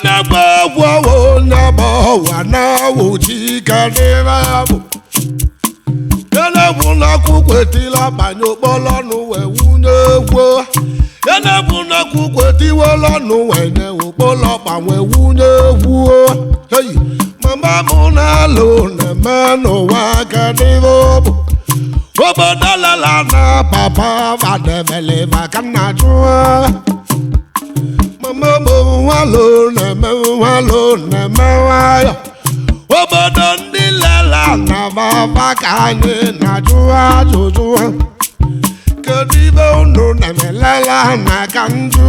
Na-agba egwu onye bụ ụwa na-awụchi karịrị abụ enegwu n'akwụkwọ etila banye okpolo ọnụ wee wunye egwu. Enegwu n'akwụkwọ etiwela ọnụ wee nye okpolo gbanwe wunye egwu. Hey, mama m na-alụ na-eme n'ụwa kedịrị bụ obodo lela na papa vadebele maka nna jụọ. Mama m nwalụ na-eme nwalụ na-eme nwayọ. Obodo ndị lela na baba ka anyị na-ajụ ajụjụ. Kedu ibe unu na-emelela na ka njụ?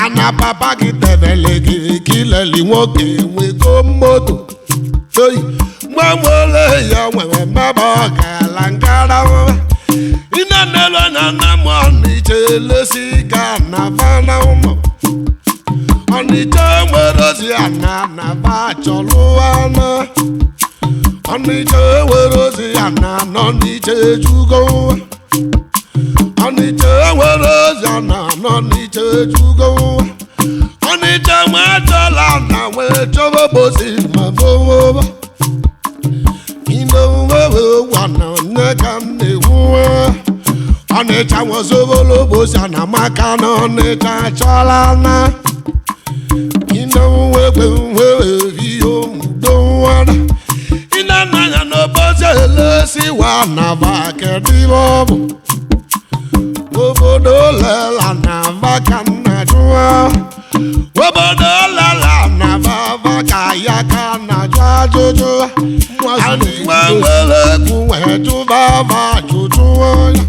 Ana papa gị debele gị ka ileli nwoke nwego moto. Ei, nwa nwere ya nwere mmaba ọgala ngara. Ine nelu anya na m ọnịcha elesi ga na vana ụmụ. Ọnịcha nwere ozi ana na ba chọrọ ana. Ọnịcha nwere ozi ana nọ n'iche ejugo. Ọnịcha nwere ozi ana nọ n'iche ejugo. Ọnịcha nwee chọla na nwee chọba bosi ma bowoba. Ime wewe wana nne ka m na-ekwu. Ọnịcha nwezobolo bosi ana maka na ọnịcha chọla na. Ine wewe wewe iyo udo wana. Ine nanya n'obosi elesi wa na ba kedu ibe ọ bụ. Obodo lela na ba ka nna jụọ. Obodo lela na ba ka ya ka na jụ ajụjụ. Anyị nwe nwere egwu wee jụba ba ajụjụ ya.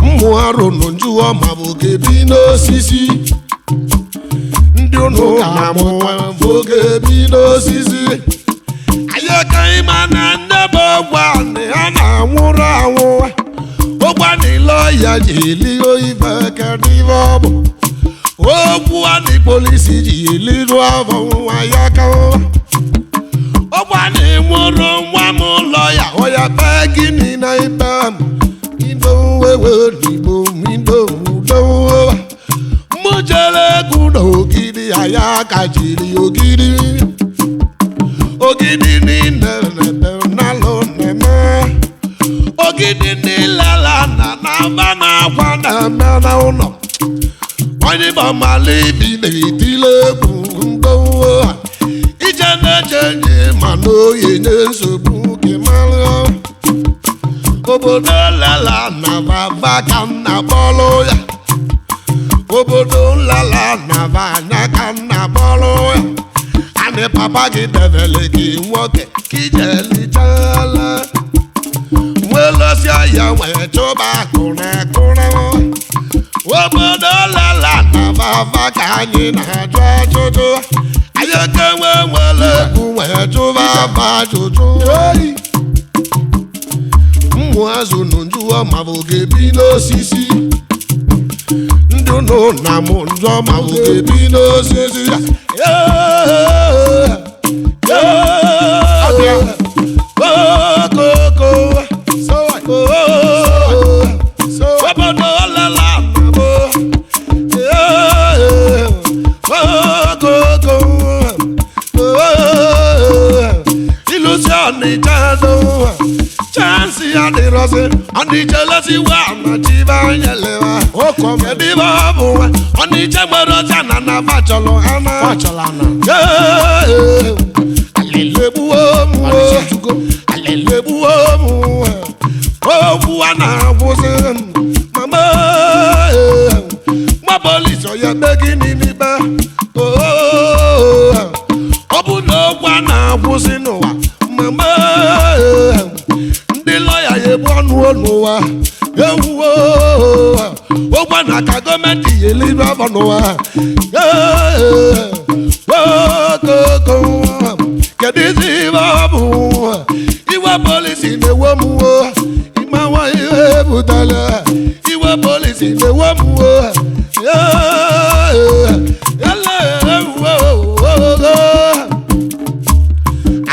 Mmụ arụ nụ njụọ ma bụ kebi n'osisi. Ndị unu na-amụ bụ kebi n'osisi. Anyị ka ịma na nne bụ ọgwa ha na-anwụrụ anwụ. Ụgwa niile ọya ji eligo ife kedu ife ọ bụ. Okwu a polisi ji eliru afọ nwa ya ka ọgwa na ịnwụrụ nwa m ụlọ ya ọya kpee gịnị na ikpe m. Ido wewe n'igbo ido udo. Mụ jere egwu n'ogidi ya ka jiri ogidi. Ogidi niile na-ebe n'alụ na-eme. Ogidi niile la na na-aba na-akwa na-eme na ụlọ. Onye bụ mala ibi na-etile egwu mgbowo. Ije na-eche enyi ma na oyi nye nsogbu gị mara. Obodo lela na baba ka m na-akpọrọ ya. Obodo lela na banya ka m na-akpọrọ ya. Anị papa gị debele gị nwoke ka ije lichala. Nwelosia ya wee chụba akụ na akụrụ. Obodo lela na baba ka anyị na-ajụ ajụjụ. Anyị ka nwe nwere egwu wee jụba ba ajụjụ. Mmụ azụ nụ njụọ ma bụ ga-ebi n'osisi. Ndị nụ na mụ njụọ ma bụ ga-ebi n'osisi. Okoko. Obodo lela na bụ. Okoko. Ilusi Ọnịcha do. Chansi adịrọsị. Ọnịcha lesi wa na chiba anyelewa. Kedu ibe ọ bụ nwa? Ọnịcha nwere ọcha na na bachelọ ana. Alele gbuo m. Alele gbuo m. Okwu a na-akwụsị m. Mama nwa polisi ọya kpe gịnị n'ikpe? Ọ bụ na okwu a na-akwụsị n'ụwa. Mama ndị lọya ya ebu ọnụ n'ụwa. Ewuo ụgwọ na ka gọọmenti ya eliru afọ n'ụwa. Okoko kedu isi ibe ọ bụ? Iwe polisi na-ewe m o. Ịmawa ihe butere iwe polisi na-ewe m o.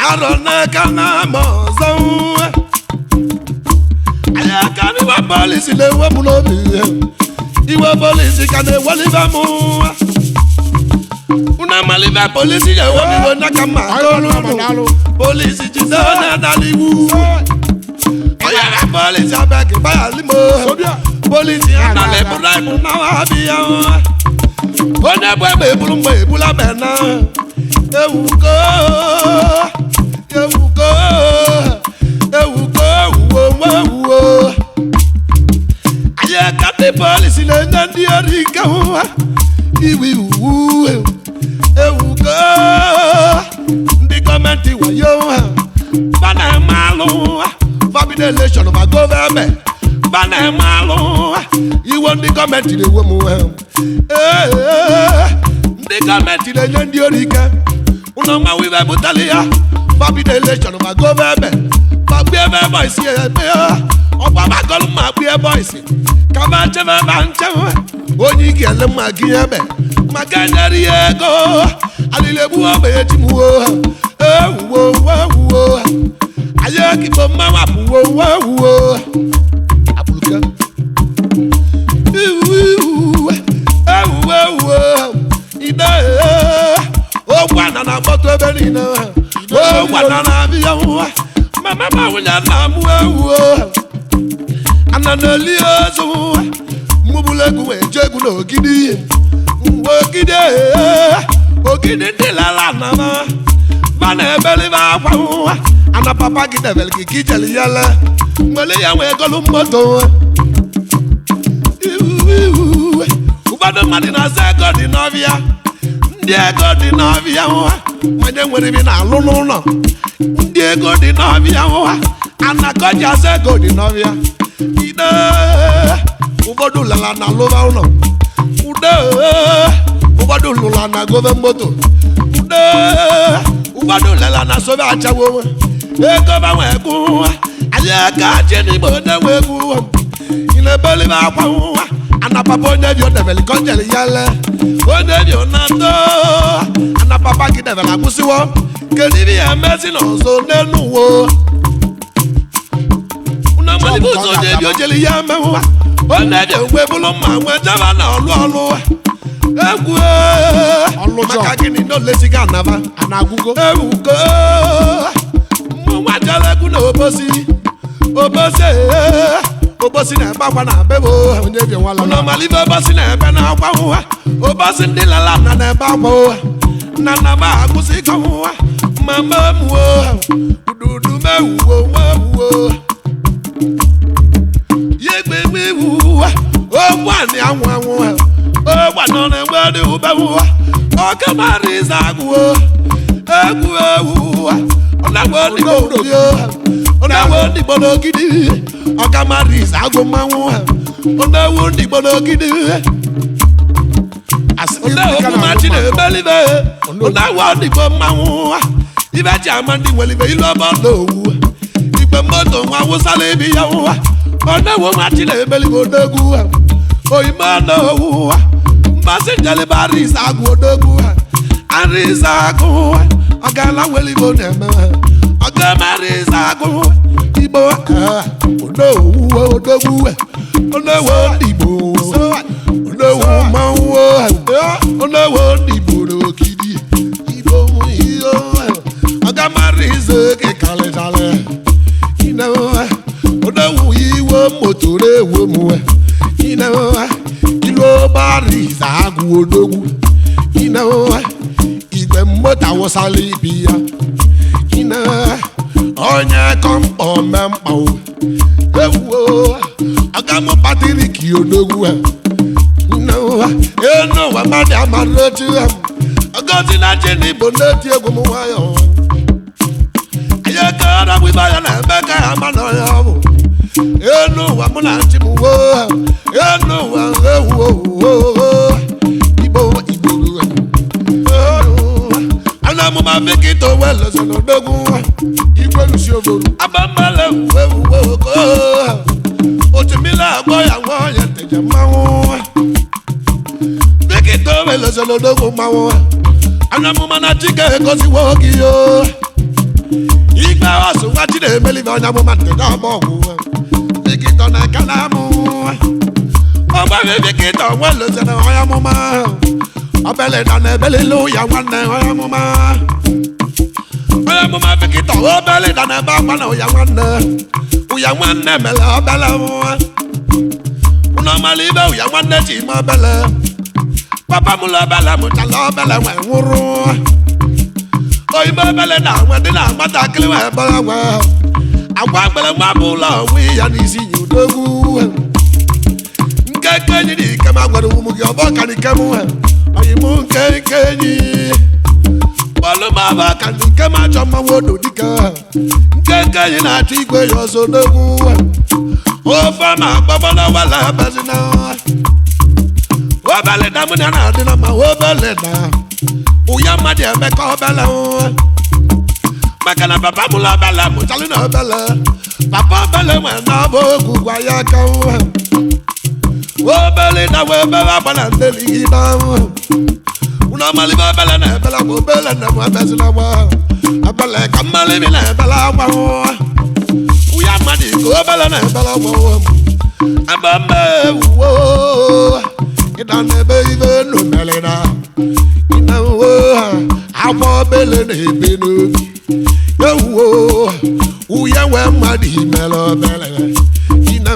Arọ n'aka na ama ọzọ. Anyị aka n'iwe polisi na-ewe m n'obi. Iwe polisi ka na-ewelibe m. Unu amalibe polisi ya ewe m iwe n'aka mma akọlụ unu. Polisi jide onye dara iwu. Onye na polisi abịa gị gbaghalị m. Polisi anala eburu ibu na abịa. Onye bụ egbe eburu mgbe ebula bena. Ewuko ewuko ewuko ewuo ewuo. Anyị ka ndị polisi na-enye ndị ọrụ ike hụwa iwu iwu ewuko ndị gọọmenti wayo ha ba na-eme alụ fabido elekshọn ma gọọmenti ba na-eme alụ iwe ndị gọọmenti na-ewe m ha ee ndị gọọmenti na-enye ndị ọrụ ike ụlọ mmanwụ ibe butali ya fabido elekshọn ma gọọmenti ma gbie ebe bọịsị ebe ọgba magọlụ ma gbie bọịsị ka ma chebe ma nchebe onye ị ga-ele mma gị ebe maka enyere ya ego alịla egbu ogbe echi m wo ewuwo ewuwo anyị ekikpo mmanwụ apụwo ewuwo apụlụke iwu ewuwo ewuwo ide ogwu ana na-akpọtụ ebe niile ogwu ana na-abịa nwa mama ma nwunye nna m ewuwo ana na-eli ozu mmụbụla egwu wee jee egwu n'ogidi ogidi ogidi ndị lara anama ma na-ebelibe akwa nwa ana papa gị debere gị ka ijeli ya le nwere ya wee golu moto ụfọdụ mmadụ na-asa ego dị n'ọbịa ndị ego dị n'ọbịa nwa manye nwere ibi na-alụ n'ụlọ ndị ego dị n'ọbịa nwa anakọji asa ego dị n'ọbịa ide ụfọdụ lara na alụba ụlọ ude ụfọdụ lụla na gove moto ude ụfọdụ lara na sobe achawo ego banwe egwu anyị aka chi n'igbo na-enwe egwu ị na-ebelibe akwa nwa ana papa onye bi odebele ka o jere ya le onye bi na-atọ ana papa gị debere akwụsịwo kedu ibe ya emezi n'ọzọ n'elu uwe unu amalibe ụzọ onye bi ojeli ya emenwa onye dị mgbe bụrụ mma nwee jaba na ọlụ ọlụ egwu Ọlụ jọb. maka gịnị na olesiga anaba Ana-agwụgo. ewugo mụ nwa jere egwu na obosi obosi obosi na-ebe akwa na bebo Onye bi nwala ụnụ malibe obosi na-ebe na akwa nwa obosi ndị lala na na-ebe akwa ụwa na na ma akwụsị ịkọ nwa mama m wo ududu mewuwo mewuwo ya egbe egbe iwu ogbu anị anwụ anwụ ogbu anọ na-enwe dị ube nwa ọka mara ịza agwụ egwu ewu ọnagbo ndị ọnagbo ndị igbo n'ogidi ọka mara ịza agwụ mmanwụ ọnagbo ndị igbo n'ogidi Asị na ọnagbo ndị ka machi na-alụ mma. na-ebelibe ọnagbo ndị igbo mmanwụ ibe ji ama ndị nwere ibe ilu ọbọ n'owu igbe moto nwa wụsala ibi ya nwa ọnagbo machi na-ebelibe odogwu oyime n'owu mmasị njelibe arịsa agụ odogwu arịsa agụ ọgala nwere ibe ọ na-eme ọgama arịsa agụ igbo onowu odogwu onowu ndị igbo onowu mmanwụ onowu ndị igbo n'ogidi igbo ihe ọgama arịsa oge kalịchalị onowu iwe motoro ewe mwe ilu gbara agụ odogwu igwe moto awụsala ibi ya onye kọmkpọ memkpa ewuo ọgamụ Patrik odogwu enu ụwa mmadụ amara otu ọgọzi na chi na igbo na-eti egwu m nwayọọ anyị ekere bụ ibe ya na-eme ka ya ama na onye ọ bụ enu ụwa mụ na chi m woo enu ụwa ewuo igbo igbo ana amụma Victor Wells n'odogwu Igwe lusi obodo. agbamala ewuwo ko otumila agbọ ya nwa ya nteje mmanwụ Victor Wells n'odogwu mmanwụ ana amụma na chike egosiwo gị yo igbe ọsụ nwa chi na-emelibe onye amụma nteje ọgbọ ọgwụ Victor na-eke na amụ ọgbaghị Victor Wells na onye amụma Obele na na-ebelele ụya nwanne onye amụma. Onye amụma Vikịta obele na na-ebe akwa na ụya nwanne. Ụya nwanne mere obele nwa. Unu ọmala ibe ụya nwanne ji ime obele. Papa m lụ obele mụchala obele wee nwụrụ. Oyime obele na nwe dị na nwatakịrị wee bere nwe. Agwa mgbere nwa bụ ụlọ onwe ya n'isi nye udogwu. Nke nke enyi dị ike ma gwara ụmụ gị ọbọ ka nke m oyi m nke nke enyi. Bọọlụ ma bụ aka nke m achọ mmanwụ odo dike. Nke nke enyi na-achọ igwe ya ọzọ odogwu. Ofe ma gbọgbọrọ wala ebezina. Obele na mụ na na-adị na mma obele na. Ụya mmadụ eme ka obele nwa. Maka na papa mụrụ obele mụchalụ na obele. Papa obele nwere na ọbụ okwu gwa ya aka nwa. Obele na wee bebe akwa na ndeli gị na nwa. Unu ọmalibe obele na ebele akwa obele na mụ ebezina nwa. Ebele ka mmalibi na ebele akwa nwa. Ụya mmadụ ka obele na ebele akwa nwa. Ebe ewuwo. Ịda na-ebe ibe enu mere na. Ịna uwe akwa obele na-ebe n'obi. Ewuwo uye nwee mmadụ imere obele. Ịna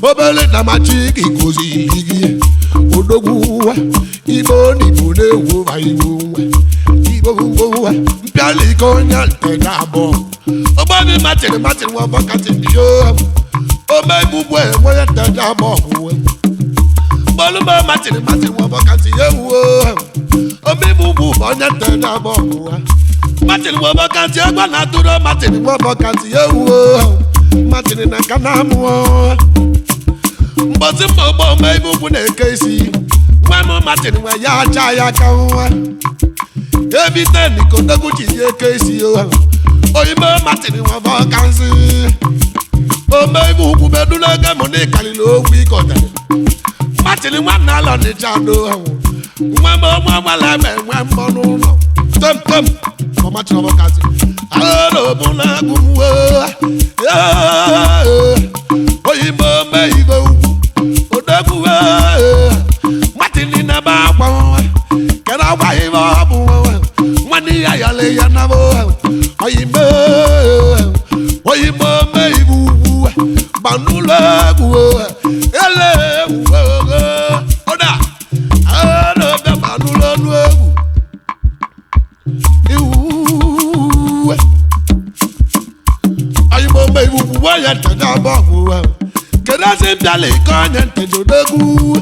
obele na machi gị gozi gị. Odogwu ibo n'ibo na-ewu ma iwu nwe. Igbo nwe mpịala iko onye nteja abụọ. Ogbobi matịrị matịrị nwa bọkatị ndị yo. Ome igbugbu enwe nteja abụọ kwuwe. Bọlụmọ matịrị matịrị nwa bọkatị ewuo. Ome igbugbu bụ onye nteja abụọ kwuwe. Matịrị nwa bọkatị egbe na-atụrụ matịrị nwa bọkatị ewuo. Matịrị na nka na-amụọ. Mbọsị mma ụgbọ ome igbugbu na-eke isi. Nwa m matịrị nwa ya acha ya aka nwa. Ebite n'ikodogwu ji ya eke isi o. Oyime matịrị nwa bọkatị. Ome igbugbu bedu n'oge mụ na ịkarịrị okwu ịkọtere. Matịrị nwanne alọ n'ịcha do. Nwa m nwa nwala eme nwe mbọ n'ụlọ. Tem tem. For Martin Obokati. Alọ bụ na-agụ m wee. Oyime ome ibe ugwu. Odogwu wee. Matịrị na-ebe akwa nwa. Kedu agwa ibe ọ bụ nwa? Nwanne ya yala ya na bụ. Oyime. Oyime ome ibe ugwu. Gba n'ụlọ egwu. Ele egwu. Ọda. Alọ bịa gba n'ụlọ ọnụ egwu. Iwu. Oyime ome ibe ugwu nwanyị nteja abụọ gwụ. Kedu ezi mbịala iko onye nteja odogwu?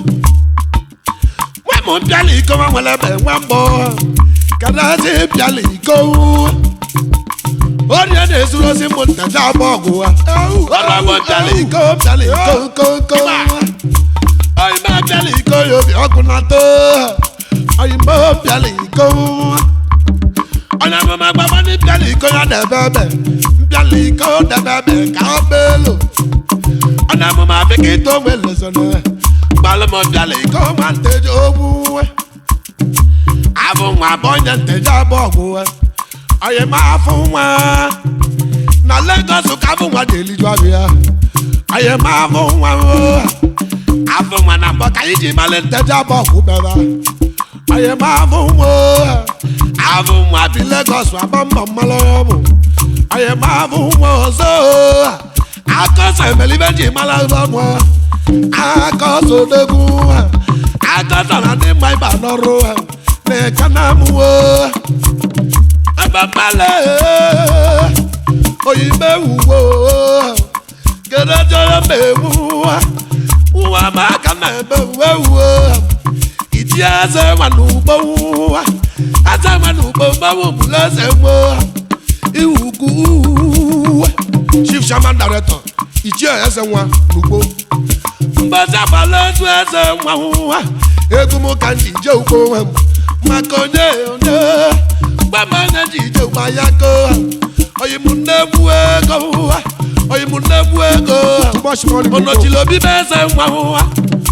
Nwa m mbịala iko nwa nwere ebe nwa mbọ. Kedu ezi mbịala iko? Onye na-ezuru ozi m nteja abụọ gwụ. Ọrụ m mbịala iko mbịala iko nko nko. Oyime mbịala iko ya obi ọkụ na to. Oyime mbịala iko. Onye amụma gbagba ndị mbịala iko ya na-ebe ebe. Mbịala iko debe ebe ka ọ belu. Onye amụma Vikịta onwe lezone. Gbalụ m mbịala iko nwa nteja ogwu. Abụ nwa bụ onye nteja abụọ gwụ. Onye ma afụ nwa. Na Lagos ka abụ nwa ji eliju abịa. Onye ma afụ nwa o. Afụ nwa na mbọ ka anyị ji mara nteja abụọ gwụ bebe. Onye ma afụ nwa o. Afụ nwa bi Lagos agba mbọ mmalụ ọmụ. Onye ma afụ nwa ọzọ o. Akọsọ emelibe ji mara ọnụ. Akọsọ odogwu. Akọsọ na ndị mma ịba n'ọrụ. Na-eke na amụwo. Abamale. Oyime wuwo. Kedu jọrọ m ewu. Nwa m aka na-eme uwe wuo. Iji eze nwa n'ugbo nwa. Eze nwa n'ugbo mmanwụ bụrụ eze nwa. Iwugwu. Chief Chairman Director. Ichie Eze nwa n'ugbo. Mbọsị agbala otu eze nwa nwa. Egwu m ka m ji je ugbo nwa m. Maka onye onye. Mgbe m onye ji je ugbo ya ko. Oyi m nnegbu ego nwa. Oyi m nnegbu ego. Too much money n'ugbo. Ọnọchiri obi bụ eze nwa nwa.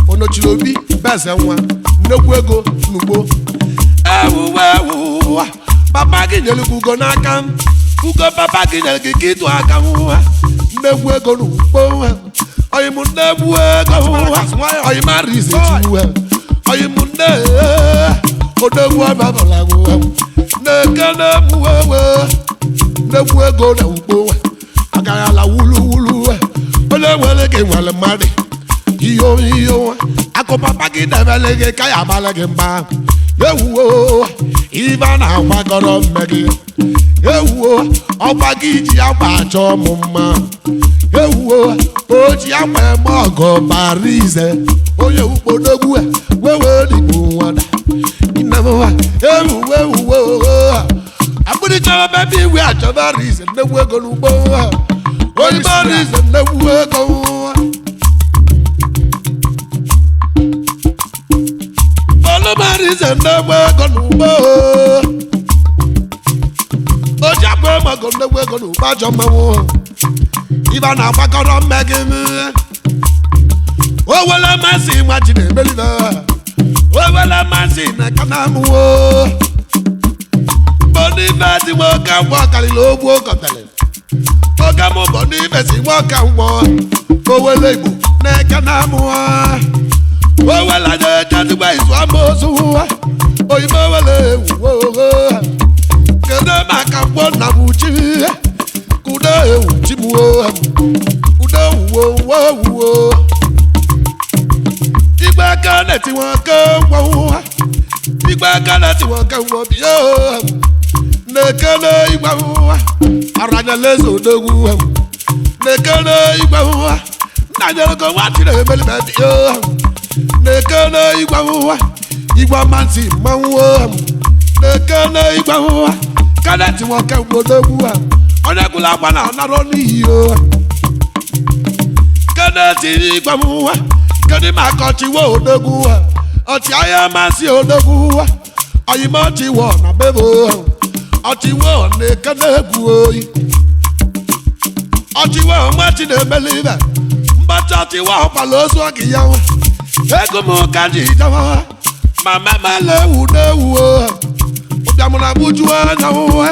Onochiri obi bụ eze nwa. Nnekwu ego n'ugbo. Ewu ewu. Papa gị nyere gị ugo n'aka m. Ugo papa gị nyere gị ka ịtụ aka nwa. Nnegbu ego n'ugbo nwa. Oyi m nnegbu ego nwa. Oyi m arize etu. Oyi m nne. Odogwu ababụlagụ na-ekene mwewe nnekwu ego na ugbo agarala wulu wulu. Onye nwere gị nwere mmadụ iyo iyo akụpapa gị debere gị ka ya abalị gị mba. Ewuo ibe a na-agbakọrọ mme gị. Ewuo ọgba gị ji akwa achọ mụ mma. Ewuo o ji akwa eme ọgọ bara ize onye ukpodogwu wewe dịbụ nwada inamụwa ewuwe ewuwe. Agbụrịchọrọ bebe igwe achọbara ize nnekwu ego n'ugbo onye bara ize nnekwu ego. Olubara ize nnekwu ego n'ugbo o ji akwa eme ọgọ nnekwu ego n'ugbo ajọ mmanwụ ibe a na-agbakọrọ mme gị. O wele mmasị nwa ji na-emeli na o wele mmasị na kanamụwo bụ n'ife si nwoke ngwọ karịrị ogbu okọtara oge mụ bụ n'ife si nwoke ngwọ owele Igbo na-eke na amụwa o wele anya ejezigbo izu amaozu oyibo wele ewu. Kedu maka ngwọ nna m chi kudo ewu chimuo udo wuo wuo wuo igbe aka na-eti nwoke ngwọ igbe aka na-eti nwoke ngwọ bịa na-ekele igwe nwa aranyela eze odogwu na-ekele igwe nwa nna nyerego nwa chiri emelimebi na-ekele igwe nwa igwe amasị mmanwụ na-ekele igwe nwa kaneti nwoke odogwu onye gwụla agba na anarọ n'iyi o kaneti igwe nwa. Kedu maka ọchịwa odogwu ọchịagha amasị odogwu oyimọchịwọ na bebo ọchịwo na-ekene egwu oyi ọchịwo ọmachi na-emeli ibe mgbachi ọchịwo ọkpala ozu ọgị ya nwa ego m ka ji jewa ma memela ewu na-ewu ụbịam na gbuju anya nwa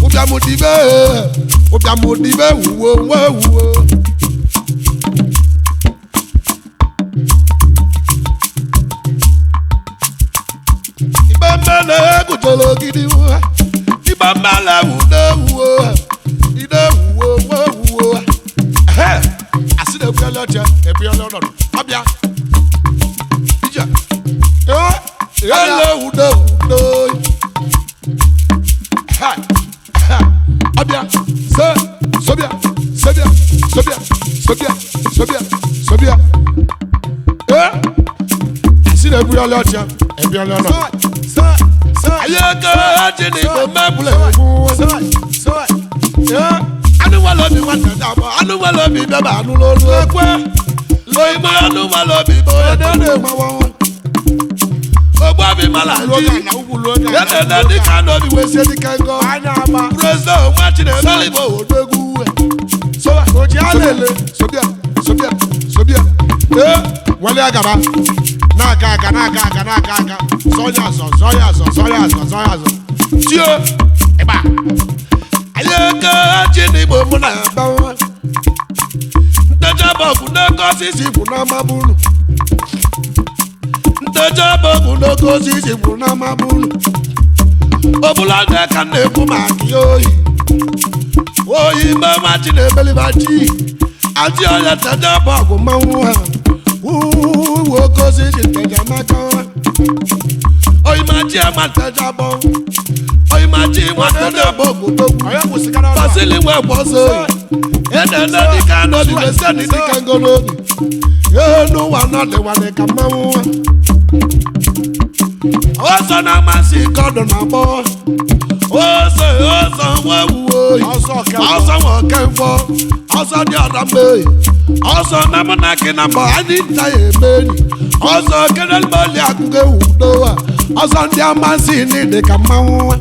ụbịam dibe ụbịam dibe wuo nwa ewuo. Igbe mmele egujolo ogidi nwa igbe mmele ewu na-ewu ide ewuo nwa ewuo. Ehe asị na ebughali oche ebughali ọnọdụ ọbịa ije ele ewu na-ewu n'oyi. Ehe ehe ọbịa se sobịa sebịa sobịa sobịa sobịa sobịa. Ee asị na ebughali oche ebughali ọnọdụ. Ayé ká jí ni mo mẹ́bùlẹ̀ fún. Anúwà lóbi wọn tẹ̀lé àbọ̀, anúwà lóbi bẹ́ẹ̀ bá anú lóru ẹgbẹ́. Lóyún mọ́ anúwà lóbi bọ́ ẹ̀dẹ́ lè mọ wọn. Ogbó mi má là jí. Yẹ́nẹ̀dẹ́ ní kánò mi wé sí ní kẹ́ńgọ́. Pírẹ́sìdẹ̀ òun àti ní ẹ̀mẹ́lì bò ó dégú ẹ̀. Sọ́wà òjì á lè lè. Sobia sobia sobia. Ee wọlé àgàbà. Na-aga aga na-aga aga na-aga aga. Zọya azọ zọya azọ zọya azọ zọya azọ. Tio ịgba. Ayé ká jí ni mo mú náà bá wọn. Ntẹ́jọ́ bọ̀gùn n'oke osisi bụ n'ama bụlụ. Ntẹ́jọ́ bọ̀gùn n'oke osisi bụ n'ama bụlụ. Ọbụla ndị aka na-ekwu maka ya oyi. Oyi mama chi na-emeliba chi. Ajị ọya ntẹ́jọ́ bọ̀gùn mmanwụ ha. Wuuu oke osisi ntẹ́jọ́ n'aka ha. Oyi ma chi ama ntẹ́jọ́ bọ̀. Oyi ma chi nwa ntẹ́jọ́ bọ̀gùn gbogbo. Fasili nwa gbọsọ oyi. Enene dịka n'obi meseni dịka ngo n'obi. Enu wa nọdịwalị ka mmanwụ ha. Ọsọ na-amasị kọdụ na agbọ. Ọsọ ọsọ nwa ewu oyi. Ọsọ nwa oke mfọ. Ọsọ dị ọra mma oyi. Ọsọ na mụ na gị na mbọ anyị nta ya eme enyi. Ọsọ kedụ mgbe akụkọ ewu n'ụwa. Ọsọ ndị amasị dị ka mmanwụ ha.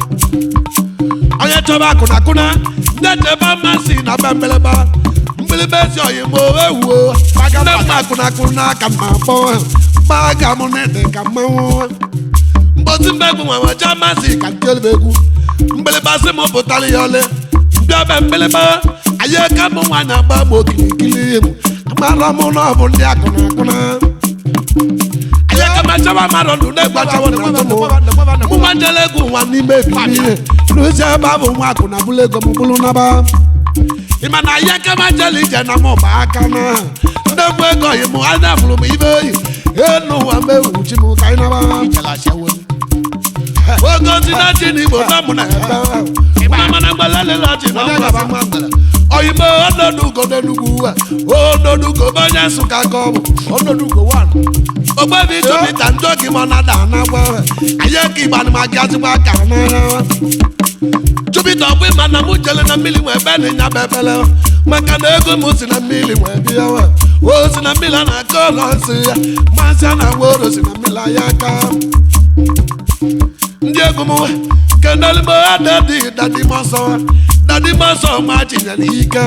Onye chọba akụna akụna ndị chebe amasị na be mgbịlịgba mgbịlịgba ezi oyi ma o ewuo nne m akụna akụna aka mma kpọọ ha mgbaga m dị ka mmanwụ. Mgbosi mbegwu nwa nweje amasị ka nkelebe egwu mgbịlịgba sị m pụtara ya ole mbịa be mgbịlịgba anyị ka mụ nwaanyị agba m okirikiri m amara m na ọ bụ ndị akụna akụna anyị kama. Achọba mmadụ ndụ na-egwu achawo na atụ m. Mụ nwa njele egwu nwa n'ime ebili n'ụzọ ebe ahụ nwa akụ na bụlụ ego m bụlụ naba. Ịma na ihe kama jele ije na mụ ba aka na ndegwu ego yi mụ anya fụrụ m ibe oyi enu ụwa m ewu chi m ka anyị naba. Ogozi na ji n'Igbo na mụ na ebe mana mgbalalele ji na mụ oyime onodugo n'Enugwu onodugo bụ onye Nsụka ka ọ bụ Onodugo one. Ogbebi Jupiter njọ gị mọ na da na-agba anyị ka ịgbanụ ma gị azụgba aka n'anya. Jupiter ọ bụ ịma na mụ jele na mmiri nwee ebe na ịnya bụ ebele maka na ego m si na mmiri nwee bịa o si na mmiri a na-akọ ụlọ nsị ya masị a na-agwa oro si na mmiri anya aka. Ndị egwu m kenelime dadi dadi mọsọ dadi mọsọ ma chinyere ike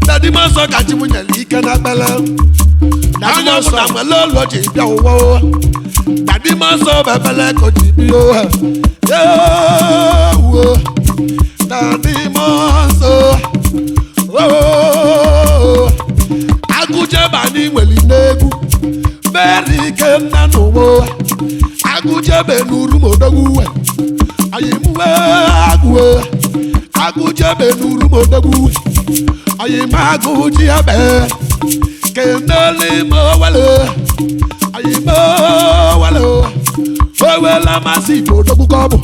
dadi mọsọ ka chi m nyere ike na ekpele anya ọbụla nwere ụlọ ji bịa ụwa o. Dadi mọsọ bụ ebele ka o ji bịa o. Ewuo dadi mọsọ oo agụjeba anyị nwere n'egwu beri ike nna n'ụwa agụjebe n'uru m odogwu anyị mwe agụwe agụjebe n'uru m odogwu anyị ma agụ ji ebe kenele m owele anyị ma owele owele amasị igbo odogwu ka ọ bụ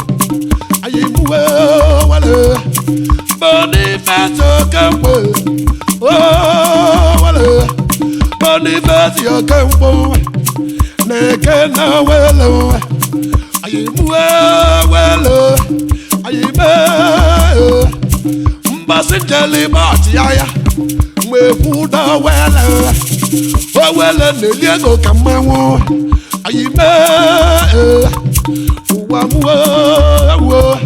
anyị mwe owele Boniface Okonkwo owele Boniface Okonkwo na-eke na wele anyị mwe wele anyị mee mbọsị njele ime ọchịagha ya mgbe kwudo wele owele na-eli ego ka mmanwụ anyị mee ụwa mụọ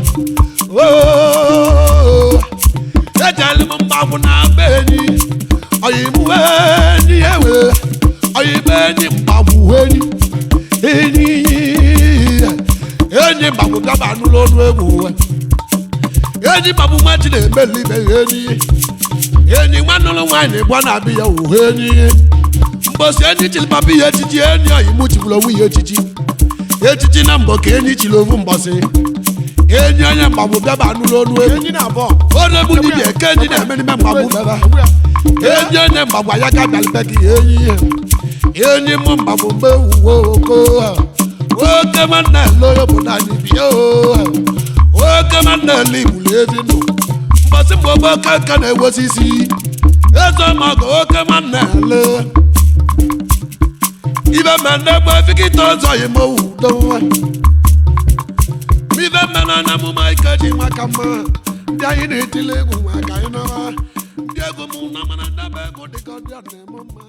ejele m mgbagwụ na be enyi ọyị mụ enyi ewe ọyị m enyi mgbagwụ enyi enyi enyi mgbagwụ bịaba n'ụlọ ọnụ egwu enyi mgbagwụ nwa chi na-emeli ibe enyi enyi nwa nụrụ nwaanyị gwa na abịa ya wụ enyi mgbọsị enyi chiri papa ihe echichi enyi ọyị mụ chigburu onwe ya echichi echichi na mbọ ka enyi chiri ovu mbọsị enyi onye mgbagwụ bịaba n'ụlọ ọnụ egwu Enyi na-abọ. onye bụ dibịa ke enyi na-eme n'ime mgbagbu bebe enyi onye mgbagbu anya ka bịalite gị enyi enyi mụ mgbagbu mgbe wuwe oko oke nwanne ele onye obodo anyị bịa o oke nwanne ele igburu ezi ndụ mbọsị mgbe ogbe oke ka na-egosi isi eze mọgụ oke nwanne ele ibe mme ndegbe fikita ọzọ yi m udo ibe mme na anya mụ ma ike ji maka mma ndị anyị na-etile egwu maka anyị nara ndị egwu mụ na mana ndebe egwu dịka ọbịa na-eme mma.